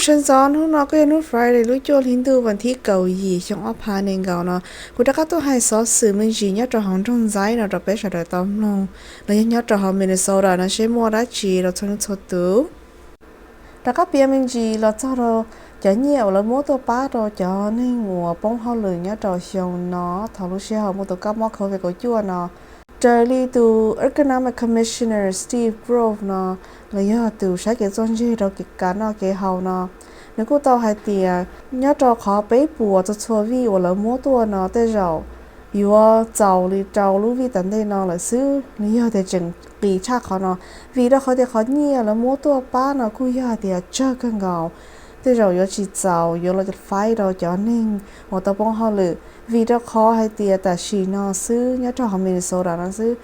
Sawv ntxov hnub no kuj yog hnub Friday lub cuaj hli ntuj vas thib kaum yim xyoo ob phav nees nkaum no, kuv rov qab tuaj hais xov xwm me ntsis nyob rau hauv nroog Ntxaib no rau peb sawv daws tau mloog los yog nyob rau hauv Minnesota no seb muaj dab tsi rau txhua leej txhua tus. Rov qab piav me ntsis los txog rau cov nyiaj uas lawv muab tuaj pab rau cov neeg uas poob hauj lwm nyob rau xyoo no thaum lub sij hawm muaj tus kab mob covid kaum cuaj no. Raws li tus Economic Commissioner Steve Grove no, los yog tus saib kev txuag ntseg rau kev kav noj kev haus no, nws kuj tau hais tias nyob rau qhov peb puas txhua txhua vij uas lawv muab tuaj no tej zaum yuav txaus li rau lub vij tom ntej no lawm xwb, los yog tias tseem qis tshaj qhov no, vim rau qhov tias qhov nyiaj lawv muab tuaj pab no kuj yog hais tias tsawg kawg nkaus, tej zaum yuav tsis txaus yuav los faib rau cov neeg uas tau poob hauj lwm, vim rau qhov hais tias tam sim no xwb nyob rau hauv Minnesota no xwb,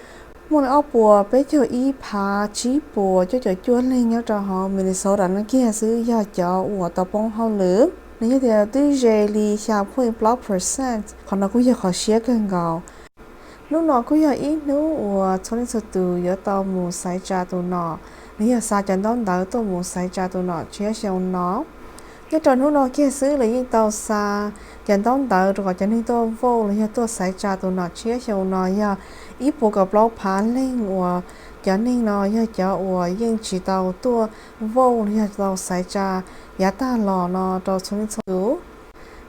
muaj li ob puas peb caug ib phav tsib puas cuaj caum cuaj leeg nyob rau hauv Minnesota no kiag xwb yog cov uas tau poob hauj lwm, nws yog tias twb ze li xya point plaub percent, qhov no kuj yog qhov siab kawg nkaus. Hnub no kuj yog ib hnub uas txhua leej txhua tus yuav tau mus xaiv tsa tus nom, los yog xa cov ntaub ntawv tuaj mus xaiv tsa tus nom tshiab xyoo no. Nyob rau hnub no kiag xwb lawv yeej tau xa cov ntaub ntawv rau kom cov neeg tuaj vote los yog tuaj xaiv tsa tus nom tshiab xyoo no yog ib puas kaum plaub phav leej uas cov neeg no yog cov uas yeej tsis tau tuaj vote los yog tau xaiv tsa yav tag los no rau txhua leej txhua tus.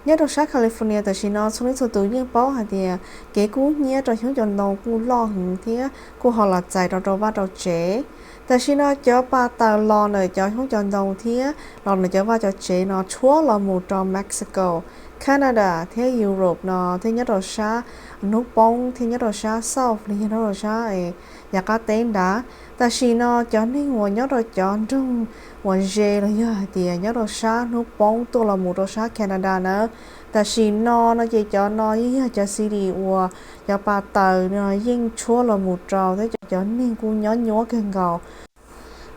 Nyob rau sab California tam sim no txhua leej txhua tus yeej paub hais tias kev kub hnyiab rau xyoob cov ntoo kuj loj heev thiab kuj ho los txais rau rau vaj rau tsev. Tam sim no cov pa taws los ntawm cov xyoob cov ntoo thiab los ntawm cov vaj cov tsev no tshuab los mus rau Mexico, Canada thiab Europe no thiab nyob rau sab hnub poob thiab nyob rau sab south los yog nyob rau sab yav qab teb nrad. Tam sim no cov neeg uas nyob rau cov nroog uas ze los yog hais tias nyob rau sab hnub poob tuaj los mus rau sab Canada na, tam sim no no ces cov no yeej yog cov city uas cov pa taws no yeej tshuab los mus rau thiab cov neeg kuj nyob nyuaj kawg nkaus.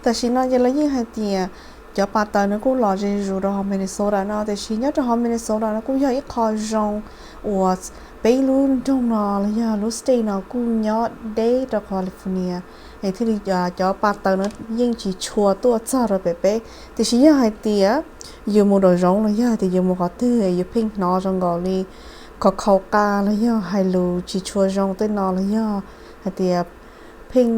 Tam sim no ces lawv yeej hais tias cov pa taws no kuj los ze zus rau hauv Minnesota no, tiam sis nyob rau hauv Minnesota no kuj yog ib qho zoo uas peb lub nroog no los yog lub state no kuj nyob deb rau California, es thiaj li cov pa taws no yeej tsis tshua tuaj txog rau pem peb. Tiam sis yog hais tias yus mus nraum zoov los yog hais tias yus mus qhov twg yus pheej hnov zoo nkaus li khov khaus qa los yog hais lus tsis tshua zoo tej no los yog hais tias pheej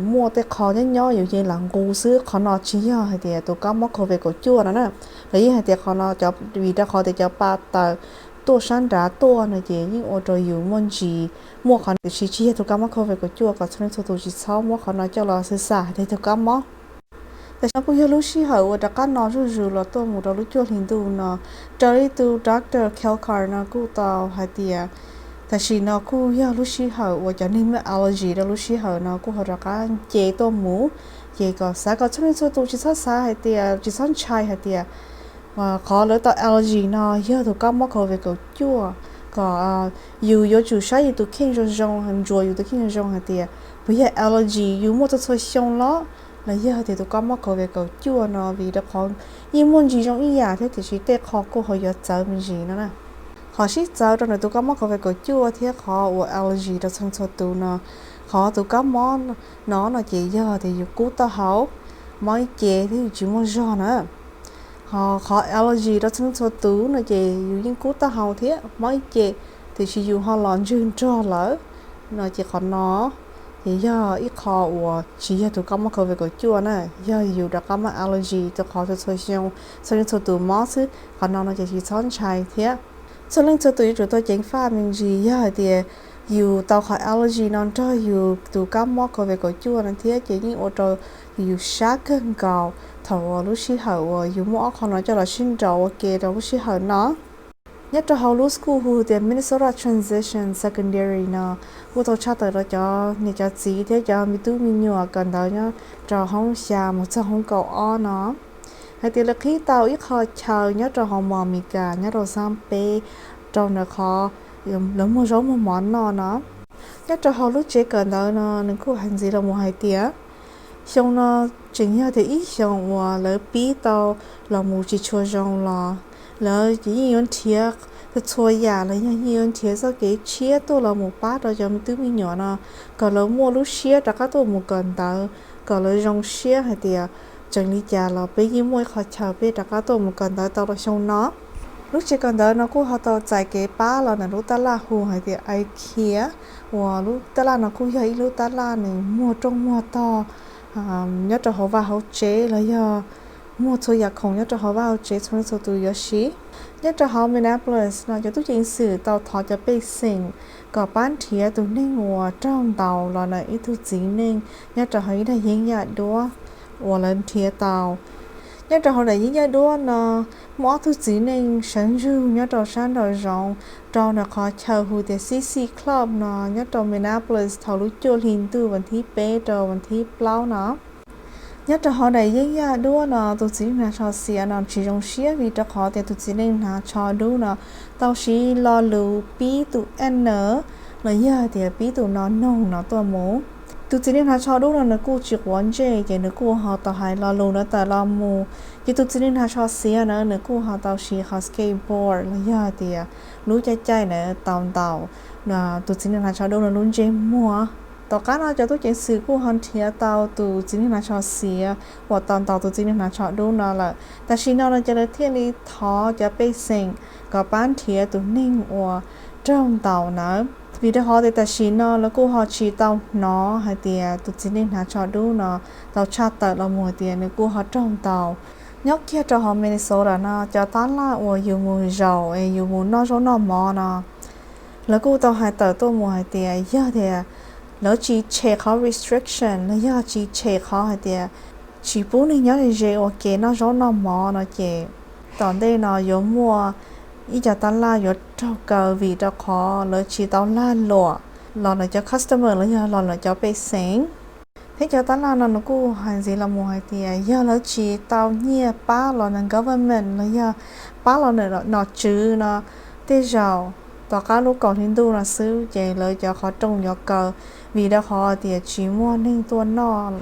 muaj tej qho nyob nyob yus yeej lam nqus xwb, qhov no tsis yog hais tias tus kab mob covid kaum cuaj no na. Lawv yeej hais tias qhov no vim rau qhov tias cov pa taws tuaj sab nrad tuaj no ces yeej ua rau yus muaj ntsis muaj qhov no, tiam sis tsis yog tus kab mob covid kaum cuaj, kom txhua leej txhua tus tsis txhob muab qhov no coj los xav hais tias tus kab mob. Tam sim no kuj yog lub sij hawm uas rov qab no zuj zus los tuaj mus rau lub cuaj hli ntuj no. Raws li tus Doctor Kelkar no kuj tau hais tias tam sim no kuj yog lub sij hawm uas cov neeg muaj allergy rau lub sij hawm no kuj ho rov qab nce tuaj mus. Ces kom xav kom txhua leej txhua tus tsis txhob xav hais tias, tsis txhob ntshai hais tias qhov lawv tau allergy no yog tus kab mob covid kaum cuaj, kom yus yuav tsum saib yus tus kheej zoo zoo, ntsuas yus tus kheej zoo zoo hais tias puas yog allergy yus muaj txhua txhua xyoo los los yog tias tus kab mob covid kaum cuaj no, vim rau qhov yeej muaj ntsis zoo ib yam thiab tiam sis tej qho kuj ho yuav txawv me ntsis no na. Qhov sib txawv rau ntawm tus kab mob covid kaum cuaj thiab qhov uas allergy rau txhua leej txhua tus no, qhov tus kab mob no no ces yog tias yus kub taub hau, mob ib ce thiab yus tsis muaj zog na. Ho qhov allergy rau txhua leej txhua tus no ces yus yeej kub taub hau thiab mob ib ce, tiam sis yus ho los ntswg nrog lawm no ces qhov no ces yog ib qho uas tsis yog tus kab mob covid kaum cuaj na, yog yus rov qab mob allergy rau qhov txhua txhua xyoo, txhua leej txhua tus mob xwb. Qhov no no ces tsis txhob ntshai thiab. Txhua leej txhua tus yuav tsum tau ceev faj me ntsis yog hais tias yus tau qhov allergy no nrog yus tus kab mob covid kaum cuaj no thiab ces yeej ua rau yus sab kawg nkaus thaum uas lub sij hawm uas yus muab ob qho no coj los sib nraus ua ke rau lub sij hawm no. Nyob rau hauv lub school hu tias Minnesota Transition Secondary no kuj tau tshaj tawm rau cov niam cov txiv thiab cov me tub me nyuam kawm ntawv nyob rau hoob xya mus txog hoob kaum ob no hais tias lawv qhib tau ib qho chaw nyob rau hauv mos Amelikas nyob rau xab peb rau ntawm qhov lawv muag zaub muag mov noj no. Nyob rau hauv lub tsev kawm ntawv no nws kuj hais ntxiv los mus hais tias xyoo no tseem yog tias ib xyoo uas lawv pib tau los mus tsis tshua zoo los lawv ces yeej yuav nrhiav txhua yam los yog yeej yuav nrhiav txoj kev tshiab tuaj los mus pab rau cov me tub me nyuam no kom lawv muaj lub siab rov qab tuaj mus kawm ntawv, kom lawv zoo siab hais tias Tseem li cas los peb yeej muaj ib qhov chaw peb rov qab tuaj mus kawm ntawv tau rau xyoo no. Lub tsev kawm ntawv no kuj ho tau txais kev pab los ntawm lub tab laj hu hais tias IKEA, uas lub tab laj no kuj yog ib lub tab laj nws muag rooj muag tog nyob rau hauv vaj hauv tsev los yog muag txhua yam khoom nyob rau hauv vaj hauv tsev txhua leej txhua tus yuav siv. Nyob rau hauv Minneapolis no cov tub ceev xwm tau thov cov pej xeem kom pab nrhiav tus neeg uas raug ntaus los ntawm ib tug txiv neej nyob rau hauv ib daim yeeb yaj duab uas lawv nrhiav tau. Nyob rau hauv daim yeeb yaj duab no muaj ob tug txiv neej sawv ntsug nyob rau sab nraum zoov rau ntawm qhov chaw hu tias C C Club no nyob rau Minneapolis thaum lub cuaj hli ntuj vas thib peb rau vas thib plaub no. Nyob rau hauv daim yeeb yaj duab no tus txiv neej hnav tsho xiav no tsis zoo siab vim rau qhov tias tus txiv neej hnav tsho dub no tau siv lo lus pib tus N los yog tias pib tus no noog no tuaj mus. Tus txiv neej hnav tsho dub no nws kuj tsis quav ntsej ces nws kuj ho tau hais lo lus no tawm los mus. Ces tus txiv neej hnav tsho xiav na nws kuj ho tau siv qhov skateboard los yog tias lub caij caij na tau ntaus tus txiv neej hnav tsho dub no lub ntsej muag. Tom qab no cov tub ceev xwm kuj ho nrhiav tau tus txiv neej hnav tsho xiav uas tau ntaus tus txiv neej hnav tsho dub no lawm. Tam sim no no ces lawv thiaj li thov cov pej xeem kom pab nrhiav tus neeg uas raug ntaus nawb. Vim rau qhov tias tam sim no lawv kuj ho tsis tau hnov hais tias tus txiv neej hnav tsho dub no tau tshaj tawm los mus hais tias nws kuj ho raug ntaus. Nyob kiag rau hauv Minnesota no cov tab laj uas yus mus zaum es yus mus noj zaub noj mov no lawv kuj tau hais tawm tuaj mus hais tias yog tias lawv tsis tshem qhov restriction los yog tsis tshem qhov hais tias tsis pub neeg nyob ze ze ua ke noj zaub noj mov no ces tom ntej no yuav muaj ib co tab laj yuav raug kaw vim rau qhov lawv tsis tau lag luam los ntawm cov customer los yog los ntawm cov pej xeem. Thiab cov tab laj no nws kuj hais ntxiv los mus hais tias yog lawv tsis tau nyiaj pab los ntawm government los yog pab los ntawm nom tswv no tej zaum tom qab lub kaum hli ntuj no xwb ces lawv cov qhov rooj yuav kaw vim rau qhov tias tsis muaj neeg tuaj noj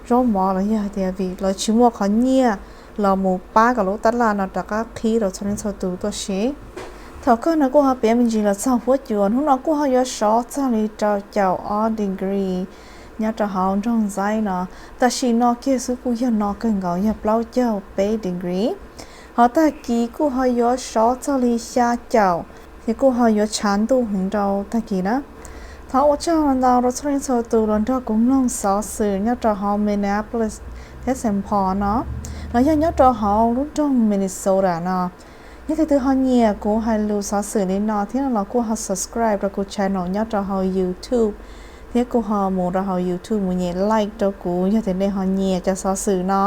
zaub mov los yog tias vim lawv tsis muaj qhov nyiaj los mus pab kom lub tab laj no rov qab qhib rau txhua leej txhua tus tuaj siv. Thaum kawg no kuj ho piav me ntsis los txog huab cua, hnub no kuj ho yuav sov txog li rau caum ob degree nyob rau hauv nroog Ntxaib no. Tam sim no kiag xwb kuj yog no kawg nkaus yog plaub caug peb degree. Ho tag kis kuj ho yuav sov txog li xya caum, ces kuj ho yuav tshav ntuj heev rau tag kis na. Thov ua tsaug ntau rau txhua leej txhua tus los nrog kuv mloog xov xwm nyob rau hauv Minneapolis thiab Saint Paul no, los yog nyob rau hauv lub nroog Minnesota no. Yog tus twg ho nyiam kuv hais lus xov xwm li no thiab no los kuj ho subscribe rau kuv channel nyob rau hauv YouTube, thiab kuj ho mus rau hauv YouTube mus nyem like rau kuv yog tias nej ho nyiam cov xov xwm no.